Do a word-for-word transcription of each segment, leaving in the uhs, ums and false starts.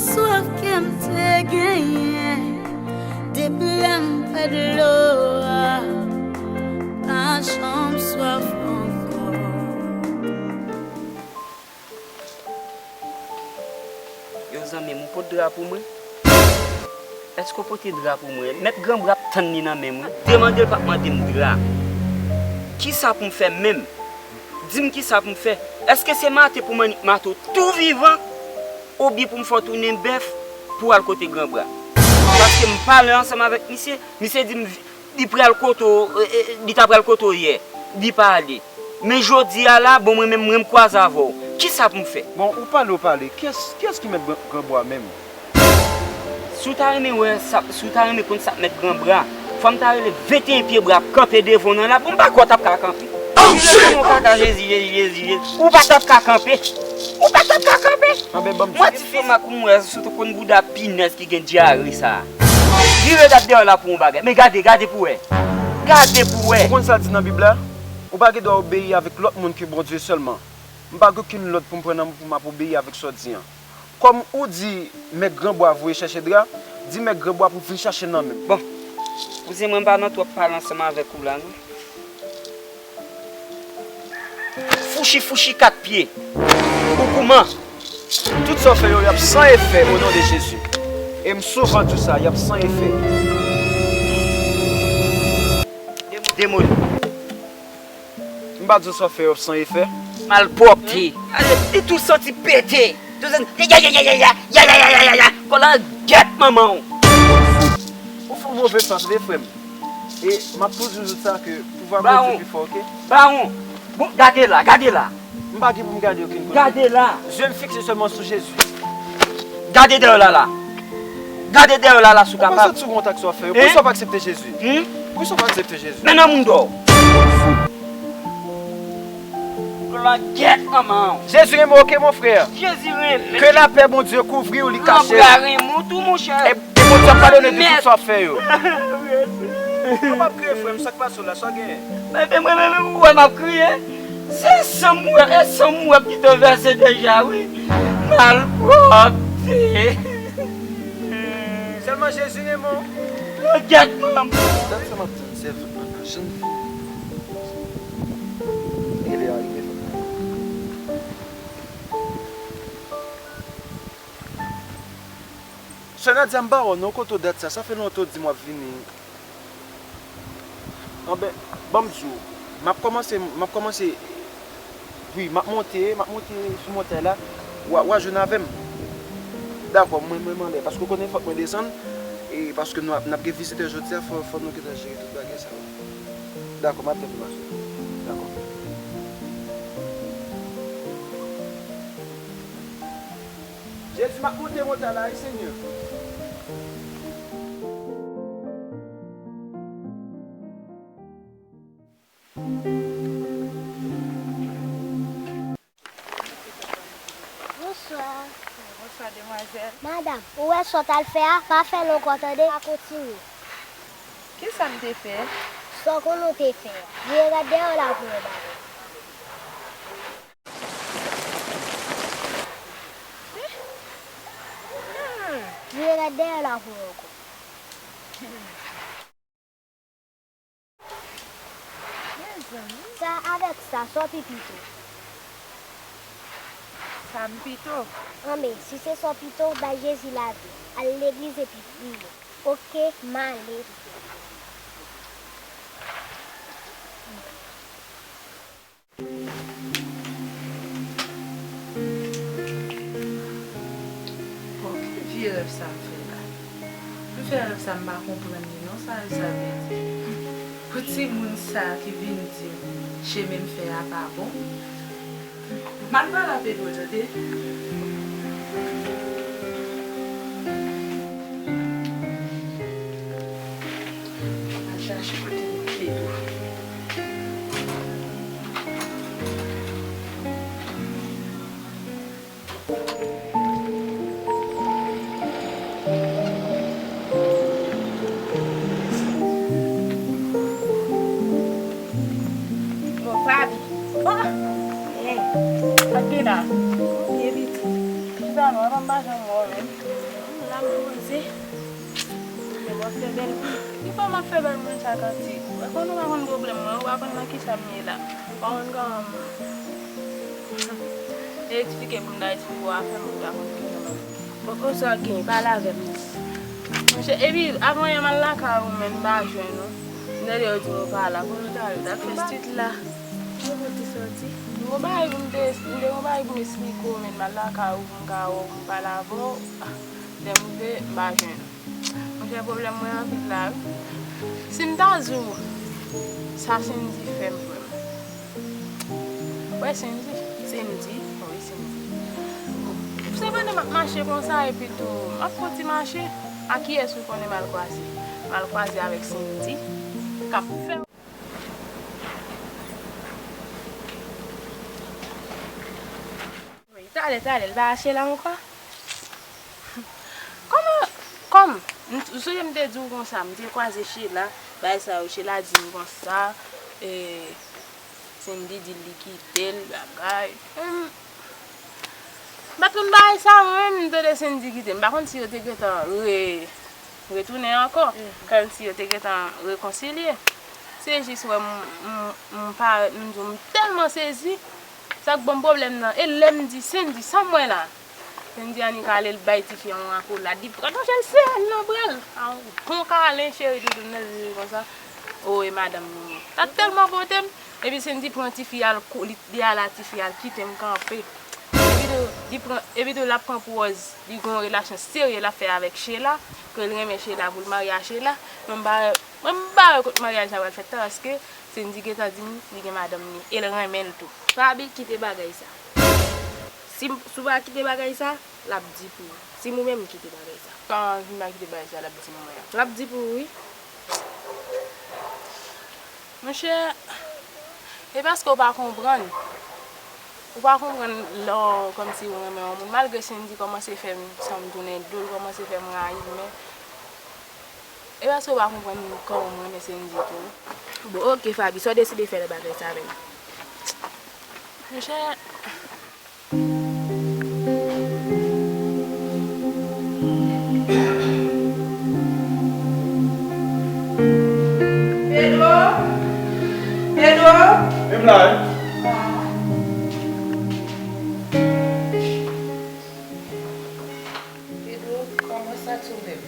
Swaf ke m te genyen depi lè m pèd dlo a, pa janm swaf ankò. Yo, zanmi m, ou pot dra pou mwen? Èske w pote dra pou mwen? Mèt Granbwa ap tann li nan men mwen. Demande l p ap mande m dra. Kisa pou m fè menm? Di m kisa pou m fè. Èske se mate pou m annik mate w tou vivan? Oubyen pou m fè w tounen bèf pou w al kote Granbwa? Paske m pale ansanm avèk misye, misye di m vi- li pral kote w, e, e, li ta pral kote w yè. Li pa ale. Men jodi a la, bon, mwen menm, mwen m kwaze avè w. Kisa pou m fè? Bon, ou pale, ou pale. Kiyès, kiyès ki mèt Gran- Granbwa menm? Si w ta renmen wè sa, si w ta renmen konn sa k mèt Granbwa, fò m ta rele venteyen pye bwa ap kanpe devan w nan la, bon, m pa kwè w t ap ka kanpe. Ou kaka Jezi, Jezi, Jezi, Jezi. Ou pa t ap ka kanpe. Ou pa t ap ka kanpe. Anben, ban m di. Mwen ti fè m ak ou, mwen, sou tou konn bouda pinèz ki gen dyare sa a. Vire gad dèyè w la pou yon bagay. Men gade, gade pou wè. Gade pou wè. Ou konn sa l di nan Bib la? Ou pa gen dwa obeyi avèk lòt moun ke Bondye sèlman. M pa gen okenn lòd pou m pran nan men pou m ap obeyi avèk sa w di an. Kòm ou di mèt Granbwa voye chèche dra, di mèt Granbwa pou vin chèche l nan men m. Bon, kouzen mwen, m pa nan twòp pale ansanm avèk ou la, non. Fouchi, fouchi, kat pye. Koukouman. Tout sa w fè yo, y ap san efè, o non de Jezi. E m souvan di w sa, y ap san efè. Demoli. M pa di w sa w fè yo ap san efè. Malpwòpte. Ale, li tou santi pete. Tou santi ya, ya, ya, ya, ya. Kò la gèt manman w. Ou fè w move pas vre, frè m. E m ap toujou di w sa ke pouvwa Bondye pi fò, oke? Bawon. Bon, gade la, gade la. M pa gen pou m gade okenn kote. Gade la. Zye m fikse sèlman sou Jezi. Gade dèyè w la la. Gade dèyè w la la si w kapab. Ou pa santi w wont ak sa w fè yo? Poukisa w pa aksepte Jezi? Poukisa w pa aksepte Jezi? Men nan moun dò. Glwa gèt manman w. Jezi renmen w, oke, mon frè. Jezi renmen. Ke lapè Bondye kouvri w, li kache w. Granbwa renmen w tou, monchè. E, e Bondye ap padone de tout sa w ap fè yo. Ou p ap kriye, frè m, sa k pase w la, sa w genyen? Bebe, mwen menm, ou wè m ap kriye? Se san m wè, e san m wè ki te vèse deja, wi. Malpwòpte. Sèlman Jezi renmen w. Gèt manman. Dat sa m ap tann sèvant la pa janm vini. Gade lè a rive, fòk mwen. Sè Nadia, m pa wè w non, kote w dat sa? Sa fè lontan w di m w ap vini. Anben, ban m di w, m ap kòmanse, m ap kòmanse, wi, m ap monte, m ap monte sou montay la, w a, w a jwenn avè m. Dakò, mwen, mwen, m anlè, paske w konnen fòk mwen desann, e paske nou ap, n ap gen vizitè jodi a, fò, fò nou gentan jere tout bagay sa yo. Dakò, m ap tann ou, ma sè. Dakò. Jezi, m ap monte montay la, wi, Senyè. Bonswa. Bonswa, demwazèl. Madanm, ou wè sa w t al fè a, pa fè l ankò, tande? Pa kontinye. Kisa m te fè? Sa w konnen w te fè a. Vire gad dèyè w la pou yon bagay. Vire gad dèyè w la pou yon ankò. Mezanmi. Sa avèk sa, sa w pi pito? Sa m pito? Anben, si se sa w pito, bay Jezi lavi w. Al legliz epi priye. Oke, m ale. Bon, ki vye rèv sa m fè la? M fè rèv sa, m pa konprann li non, sa rèv sa vle di? Pou timoun sa ki vin di m chemen m fè a pa bon. M al pale a Pedro, tande. M al chache kote Pedro. Bon, Faby. Oh! Hey! Sa k gen la? Byen, pitit. Sa nou, avan m pa janm wè w menm. La m poze. Mwen, w ap fè bèl moun. Ki fwa m ap fè bèl moun sa kanti? Ou pa konn, ou pa konn pwoblèm mwen, ou pa konn nan kisa m ye la. Ou pa konn kòman m. E eksplike pou m ta eksplike w afè m, ou ta konn ki jan m ap. Poko sa w gen, pale avè m non. Monchè, epi, avan yè m al lakay ou, men m pa jwenn ou. M tande yo di m ou pa la, kote w t al, w t al fè stit la. Mwen pou ti sòti. Mwen bagay pou m te, m te mwen bagay pou m esplike w, men m al lakay ou pou m ka wè w, pou m pale avè w. Ah, lè m rive, m pa jwenn ou. Monchè, pwoblèm mwen anpil la, wi. Si m ta di w, sa Sendy fè m, frè m. Wè, Sendy. Sendy? Wi, Sendy. Se pandan m ap mache konsa, epi tou, m ap fè yon ti mache. A kiyès ou konnen m al kwaze? M al kwaze avèk Sendy, k ap fè Wi, talè, talè, l pa Sheila ankò? Kòman, kòm, m t-, ou sonje m te di w konsa, m te kwaze Sheila, bagay sa yo, Sheila di m konsa, e, Sendy di l li kite l, bagay. Hum, m pa t konn bagay sa, mwen menm, m tande Sendy kite l. M pa konn si yo te gentan re-, retounen ankò, kòmsi yo te gentan rekonsilye. Se jis wè m, m, m parèt, m di w, m tèlman sezi, sa k ban m pwoblèm nan. E lè m di, Sendy, sa m wè la? Sendy annik ale, l bay tifi a yon akolad, li pran, monchè, l sere l nan bra l. A yon bon kalen, cheri doudoun nan, li di konsa, o, e madanm li ye. Sa tèlman pote m. Epi Sendy pran tifi a, l kou-, li, li ale a tifi a, l kite m kanpe. Epi tou, li pran, epi tou, l ap pran pwòz li gen yon relasyon serye l ap fè avèk Sheila, ke l renmen Sheila, pou l marye a Sheila. Mwen m pa wè, mwen m pa wè kot maryaj la pral fèt la, paske Sendy gentan di m li gen madanm li, e l renmen l tou. Faby, kite bagay sa. Si m, si w pa kite bagay sa, l ap di pou ou. Si m ou menm, kite bagay sa. Kòman si m pa kite bagay sa, l ap di m mwen? L ap di pou ou, wi. Monchè, e paske w pa konprann. Ou pa konprann lè w kòmsi ou renmen yon moun. Malgre Sendy kòmanse fè m sanm tounen dlo, l kòmanse fè m rayi l, men e paske w pa konprann kòman m renmen Sendy tou. Bon, oke, Faby, sa w deside fè nan bagay sa menm? Monchè, Pedro? Pedro? Menm la, wi. Pedro, kòman sa tou menm?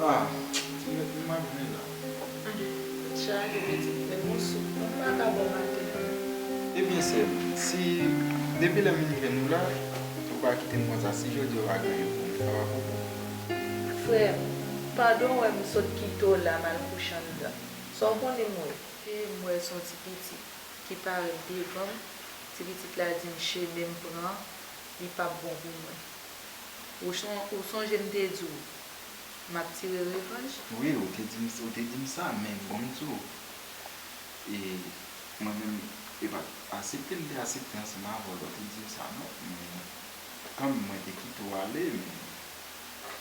Ah, ti mèt, m ap jwe la. Tèt chaje, pitit, men m sou, m pa ka bò maten. Ebyen, sè m, si depi lè m vin jwenn ou la, ou pa kite m konsa, si jodi a ou pa gen anyen pou m, sa pa pwoblèm. Frè m, pandan w wè m sot kite w la, m al kouche anndan, sa w konnen m wè? E m wè s on ti pitit ki parèt devan m, ti pitit la di m chemen m pran, li p ap bon pou mwen. Ou son-, ou sonje m te di w, m ap tire revanj? Wi, ou te di m, ou te di m sa, men bon, m di w, e, mwen menm, e pa t aksepte m te aksepte ansanm avè w, ou te di m sa, non, men kanmenm, mwen te kite w ale, men,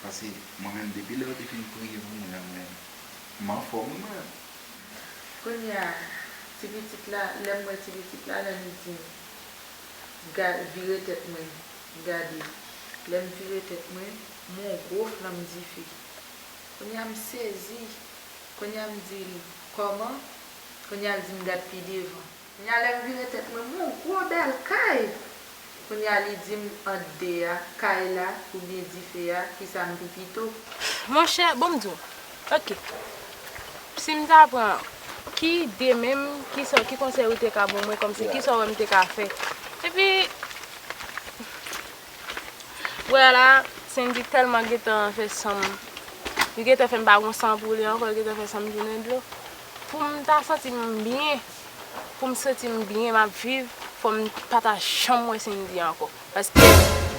paske mwen menm, depi lè w te fin priye pou mwen an, mwen, m anfòm, wi, mwen. Kounye a, ti pitit la, lè m wè ti pitit la, lè m di m, ga-, vire tèt mwen, gade. Lè m vire tèt mwen, m wè yon gwo flanm dife. Kounye a, m sezi. Kounye a, m di l, kòman? Kounye a, l di m, gad pi devan. Kounye a, lè m vire tèt mwen, m wè yon gwo bèl kay. Kounye a, li di m ant de a, kay la oubyen dife a, kisa m pi pito? Monchè, bon, m di w, oke. Si m ta pran, ki ide menm, ki sa, ki konsèy ou te ka ban mwen, kòmsi, ki sa w wè m te ka fè? Epi, wè la, Sendy tèlman gentan fè san m, li gentan fè m pa gon san pou li ankò, li gentan fè san m tounen dlo. Pou m ta santi m byen, pou m santi m byen, m ap viv, fò m pa ta janm wè Sendy ankò. Paske,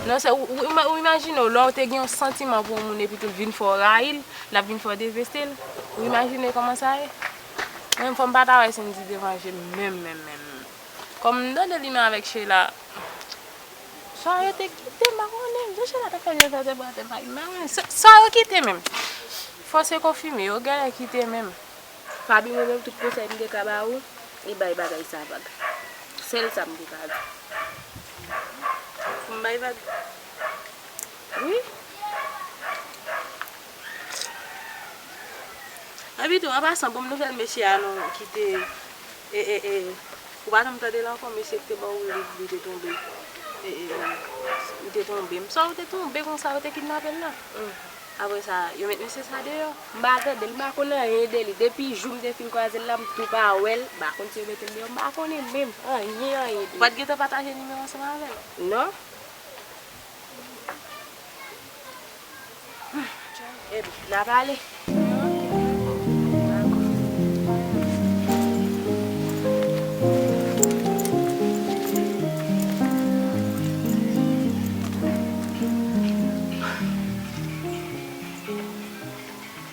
non, se, ou, ou, ou imajine w, lè w te gen yon santiman pou yon moun epi tou l vin fè w rayi l, l ap vin fè w deteste l. Ou imajine kòman sa ye? Mwen, fò m pa ta wè Sendy devan je m menm, menm, menm. Kòm m tande li menm avèk Sheila, swa yo te kite, m pa konnen, jan Sheila t ap fè l, yo fè te bwa te bay, m pa konnen, swa, swa yo kite menm. Fò se konfime, yo genlè kite menm. Faby, mwen menm, tout konsèy m te ka ba ou, li bay bagay sa vag. Sèl sa m te ka di. Pou m bay vag. Wi. Epi tou, an pasan, bon nouvèl mesye a non, ki te, e, e, e, ou pa janm tande l ankò, mesye ki te ba w rit, li te tonbe. E, e, e, li te tonbe. M sa ou te tonbe konsa, yo te kidnape l la. Apre sa, yo met mesye sa deyò. M pa tande l, m pa konn anyen de li. Depi jou m te fin kwaze l la, m tou pa wè l. M pa konn si yo mete l deyò, m pa konnen menm anyen, anyen de li. Ou pa t gentan pataje nimewo ansanm avè l? Non. Ebyen, n a pale.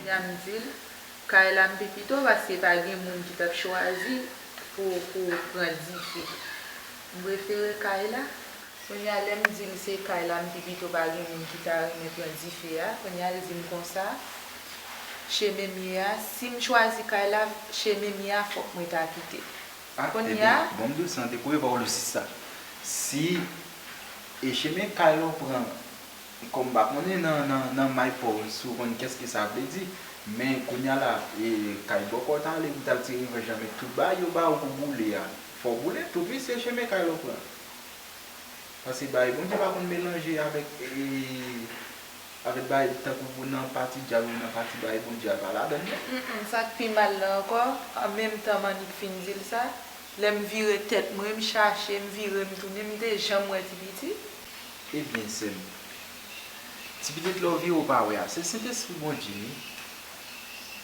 Jan m di l, kay la m pi pito paske pa gen moun ki t ap chwazi pou, pou pran dife. M prefere kay la. Kounye a, lè m di l se kay la, m pi pito pa gen moun ki ta renmen pran dife a. Kounye a, l di m konsa, chemen m ye a, si m chwazi kay la, chemen m ye a, fòk mwen ta kite. Ah, kounye a, bon, m di w sa, m te kouye pa w le sis sa. Si e chemen kay la w pran, kòm m pa konnen nan, nan, nan may pa w, si w konn kès ke sa vle di, men kounye a la, e kay bòkò w t ale, ou t al tire revanj avèk tout bagay yo ba w pou boule a. Fò w boule tout, wi, se chemen kay la w pran. Paske bagay Bondye pa konn melanje avèk, e, avèk bagay tankou pou nan pati dyab ou nan pati bagay Bondye a pa ladann non. Mm, mm, sa k pi mal la ankò, an menm tan m annik fin di l sa, lè m vire tèt mwen, m chache, m vire, m tounen, m te janm wè Ti Pitit. Ebyen, sè m, Ti Pitit la w vire w pa wè a, se Sentespri Bondye wi.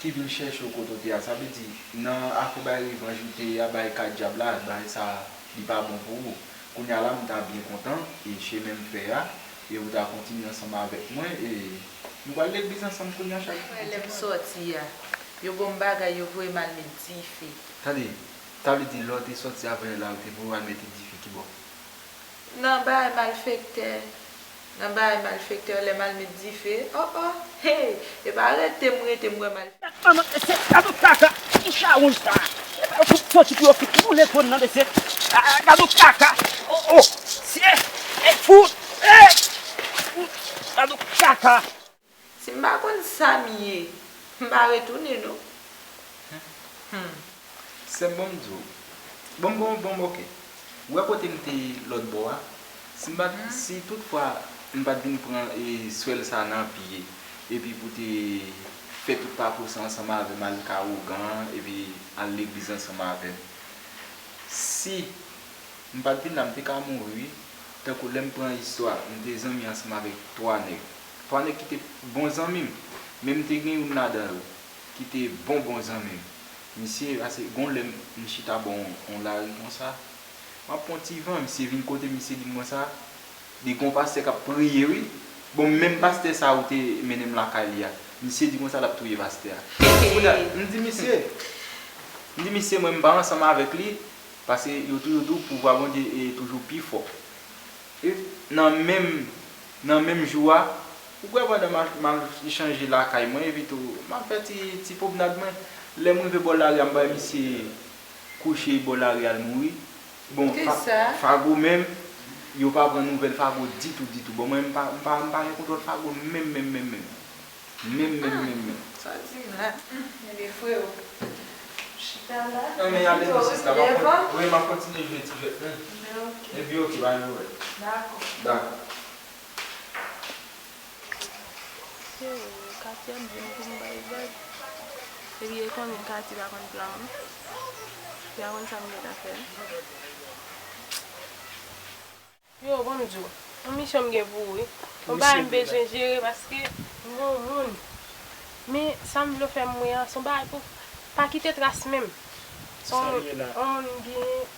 Ki vin chèche w kote w te a. Sa vle di, nan afè bay revanj ou te ye a, bay ka dyab la, bagay sa, li pa bon pou ou. Kounye a la, m ta byen kontan, e chemen m fè a, e ou ta kontinye ansanm avèk mwen, e nou pral legliz ansanm kounye a chak dimanch. Lè m sòti a, yo ban m bagay, yo voye m al met dife. Tande, sa vle di lè w te sòti avè l la, ou te voye w al mete dife kibò? Nan bay malfektè. Nan bay malfektè, lè m al met dife. Oh, oh, hey! Epa rete m rete m wè malfektè. Manman, mesye, gad yon kaka! Ki chawonj sa? Epa yo fout soti pou yo fout boule zòn nan, mesye. Ah, gad yon kaka! Oh, oh! Sye! Hey, fout! Hey! Fout! Gad yon kaka! Si m pa konn sa m ye, m pa retounen non. Hmm. Sè m, bon m di w. Bon, bon, bon, oke. Ou wè kote m te lòt bò a? Si m pa t, si toutfwa m pa t vin pran, e, swèl sa nan pye, epi pou te fè tout pakou sa ansanm avè m, al ka ougan an, epi al legliz ansanm avè m. Si M pa t vin la, m te ka mouri wi. Tankou lè m pran istwa, m te zanmi ansanm avèk twa nèg. Twa nèg ki te bon zanmi m. Men m te gen youn ladan yo ki te bon bon zanmi m. Misye, pase gon lè m, m chita bò yon, yon lari konsa, m ap pran ti van, misye vin kote m, misye di m konsa, li gon pastè k ap priye wi. Bon, menm pastè sa ou te mennen m lakay li a, misye di konsa l ap touye pastè a. Kounye a, m di misye, m di misye, mwen m pa ansanm avèk li. Paske yo toujou di w pouvwa Bondye e toujou pi fò. E nan menm, nan menm jou a, ou kwè pandan m al, m al chanje lakay mwen, epi tou, m ap fè ti, ti pwomnad mwen. Lè m rive bò lari a, m bay misye kouche bò lari a, l mouri. Bon, Fa-, Fago menm, yo pa pran nouvèl Fago ditou, ditou. Bon, mwen, m pa, m pa, m pa gen kontwòl Fago menm, menm, menm, menm. Menm, menm, menm, menm. Sa w di m la? Ebyen, freo, chita la. Non, men ale non, sista, m ap kon-, wi, m ap kontinye jwe ti jwèt mwen. Ebyen, oke. Ebyen, oke, pa gen pwoblèm. Dakò. Dakò. Yo, Katy ap di m pou m bay vag. Epi e konnen Katy pa konn plan mwen. Li pa konn sa m gentan fè. Yo, bon m di w, yon misyon m gen pou ou wi. Yon bagay m bezwen jere paske m gon moun. Men sa m vle w fè m mwen an, se yon bagay pou pa kite tras menm. Se yon moun, yon moun m genyen.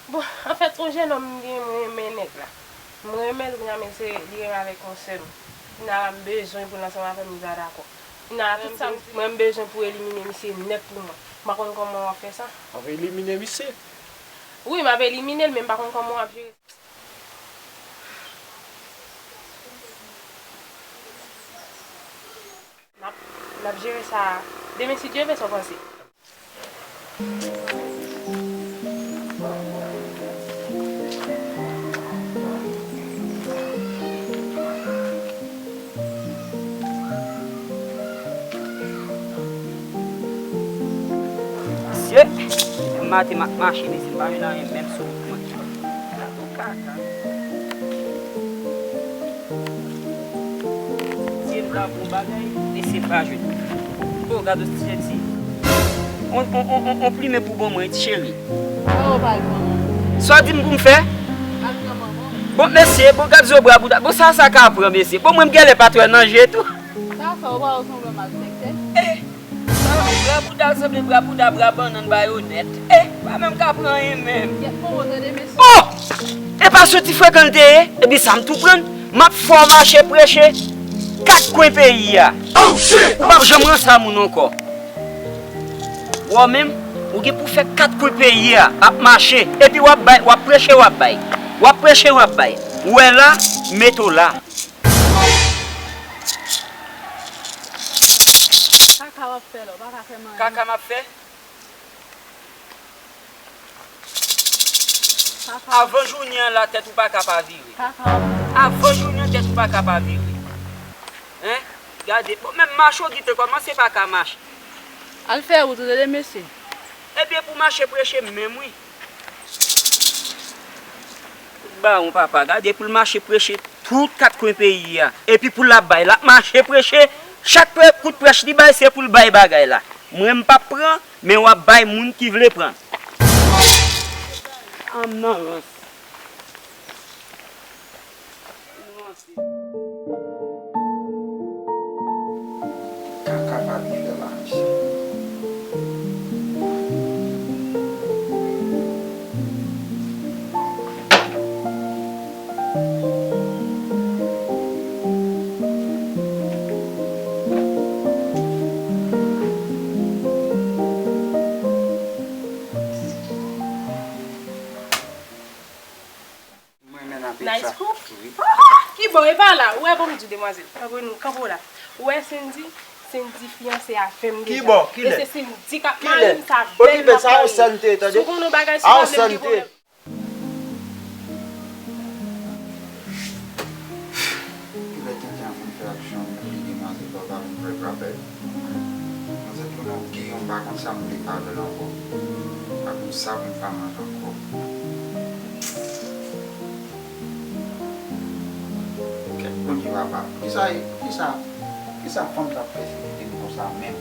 Bon, anfèt, se yon jennonm m genyen, mwen renmen nèg la. M renmen l, kounye a, men se, li renmen avèk yon sè m. Kounye a la, m bezwen pou l ansanm avè m, li pa dakò. Kounye a la, tout sa m, mwen, m bezwen pou elimine misye nèt pou mwen. M pa konn kòman w ap fè sa. W ap elimine misye? Wi, m ap elimine l, men m pa konn kòman w ap jere. N ap, n ap jere sa demen, si Dye vle, sa w panse? Maten m ap mache, mesye, m pa jwenn anyen menm sou wout mwen. Kaka. Si m ta bon bagay, mesye, m pa jwenn. O, gade yon ti senti. On, on, on, on, on plimen pou bon mwen, ti cheri. Sa w pral pran manman? Sa w di m pou m fè? Al pran manman. Bon, mesye, bon, gad zo bra bouda. Bon, sa, sa ka pran, mesye. Bon, mwen, m genlè pa t wè nan je tou. Sa fè w pa sanble malfektè. Eh, sa, bra bouda, sanble bra bouda, bra bannann bayonèt. Eh, pa menm ka pran anyen menm. Kèt powo, tande, mesye. Oh! E pa soti frekan l te ye? Epi sa m tou pran. M ap fè w mache preche kat kwen peyi a. Ou p ap janm ranse a moun ankò. Wè w menm, ou gen pou fè kat kwen peyi a ap mache. Epi w ap bay, w ap preche, w ap bay. W ap preche, w ap bay. Ou wè la, mete w la. Kaka w ap fè la, ou pa ka fè m anyen. Kaka m ap fè? Kaka. Avan jounen an la, tèt ou pa ka pa vire. Kaka. Avan jounen an, tèt ou pa ka pa vire. Hein? Gade, bon, menm mache w gentan kòmanse pa ka mache. Al fè wout ou tande, mesye. Ebyen, pou mache preche menm, wi. Tout bawon, papa, gade pou l mache preche tout kat kwen peyi a. Epi pou l ap bay, l ap mache preche. Chak pre-, kout prèch li bay, se pou l bay bagay la. Mwen, m p ap pran, men w ap bay moun ki vle pran. An nan rans. Kaka pa byen fè la, mesye. Mwen menm apre sa. Nice couple. Wi. Ah, ki bon, e pa la. Ou wè, bon, m di w, demwazèl. Kanpe nou, kanpe w la. Ou wè Cindy, Cindy fiyanse avè m deja. Ki bò? Kilè? E se Cindy k ap mari m, sa bèl m ap mari. Okipe sa, a w sante, tande? Si w konn yon bagay, si w pa vle m gen pwoblèm. Kilè tenten an fin fè aksyon, li demwazèl pa vin fè rapèl. Manzè tou nan gè, m pa konn sa m vle avè l ankò. M pa konn sa pou m fè avè l ankò. Kèt Bondye papa. Kisa, kisa, kisa fanm sa ap fè se kite m konsa menm?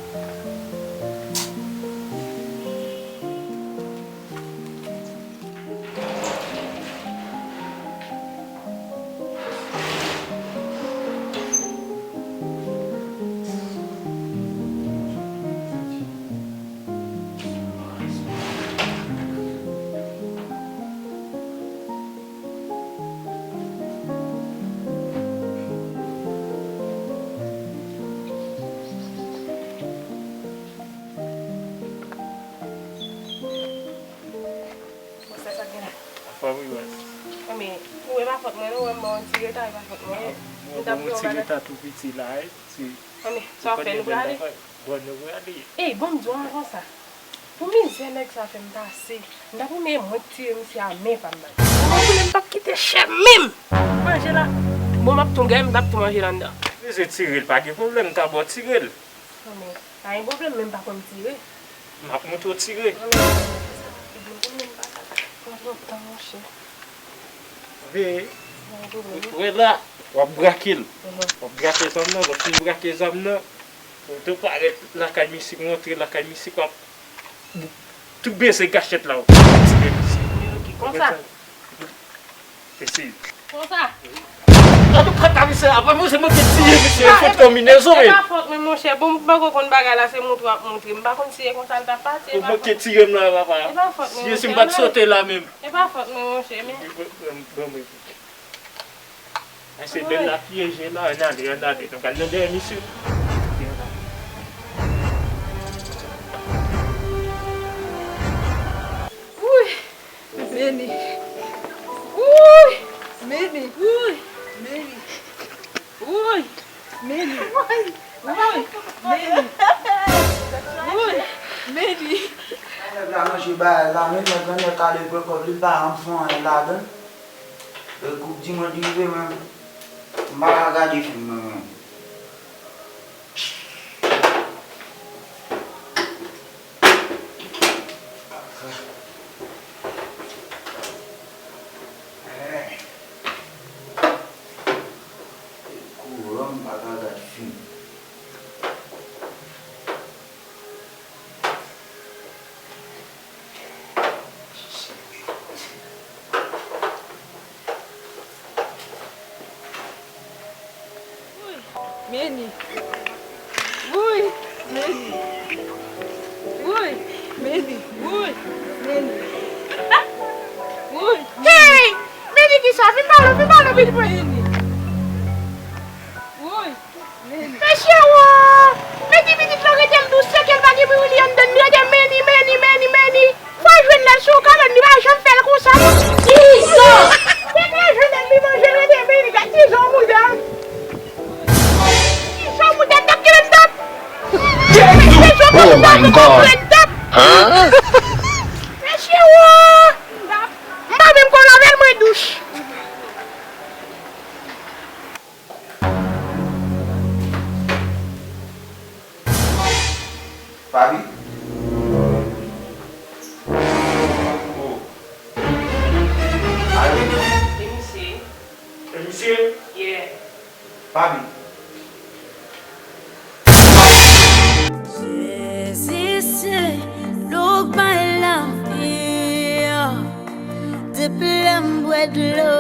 Bon, sa, sa gen la? Anfòm wi, baz. Anben, ou wè pa fòt mwen, non, wè m ba w yon ti reta, e pa fòt mwen. Mwen ba w yon ti reta tou piti la, wi. Anben, sa w ap fè, nou prale? Bon, nou prale. Ey, bon, m di w avan sa. Pou mizè nèg sa fè m pase, m t ap renmen mwen k tire misye a men pa m, baz. Mwen konnen m p ap kite chè menm. Manje la. Bon, m ap tou gade, m t ap tou manje la anndan. Bezwen tire l, pa gen pwoblèm, m ka ba w tire l. Anben, pa gen pwoblèm, men m pa konn tire. M ap montre w tire. Anben, sa ki di m konn menm pa ka pran tan, monchè. Veye. Pa gen pwoblèm. Wè la, w ap brake l. Mhm. W ap brake zam nan, w ap fin brake zam nan. Ou te parèt lakay misye, ou rantre lakay misye, w ap tout bese gachèt la, w ap tire misye. Konsa. Eseye. Konsa. An tou ka, misye, apre mwen, se mwen ki tiye misye, e fòt konbinezon, e pa fòt mwen, monchè. Bon, m poko konn bagay la, se montre w ap montre. M pa konn si e konsa l t ap pase, e pa fòt. Ou manke tiye m la, papa. E pa fòt mwen, monchè. Si e si m pa t sote la menm. E pa fòt mwen, monchè, men. Bon, bon, bon. Ay, se bèl la pyeje la, ann ale, ann ale. Nou pral nan dèyè misye. Wouy! Meni. Wouy! Meni. Wouy! Meni. Wouy! Meni. Wouy! Wouy! Meni. Wouy! Meni. Nèg la ranje bagay la, men nèg lan nèk ale pran kòb li, li pa janm fè anyen ladan l. Lè gwoup di mwen rive, mwen, m pa ka gade fim mwen menm. Meni. Woy, Meni. Woy, Meni. Woy, Meni. Woy. Hey! Meni kisa? Vin ba mwen, vin ba mwen, vin pran. Meni. Woy, Meni. Mesye wo! Men ti pitit lan rete l dous, se ke l pa gen bouyi anndan li, rete Meni, Meni, Meni, Meni. Fò jwenn lè l sou kalòn, li pa janm fè l konsa, non. Tizon! Dèk lè jwenn lè li manje, rete Meni, gad tizon mouda. Tizon mouda, tap kele tap. Tizon mouda, tap kele tap. Mesye wo! M pa menm konn lave l, mwen dous. Papi? Oh. Alo? E misye? E misye? Yeah. Papi? Jezi se dlo k bay lavi. Depi lè m bwè dlo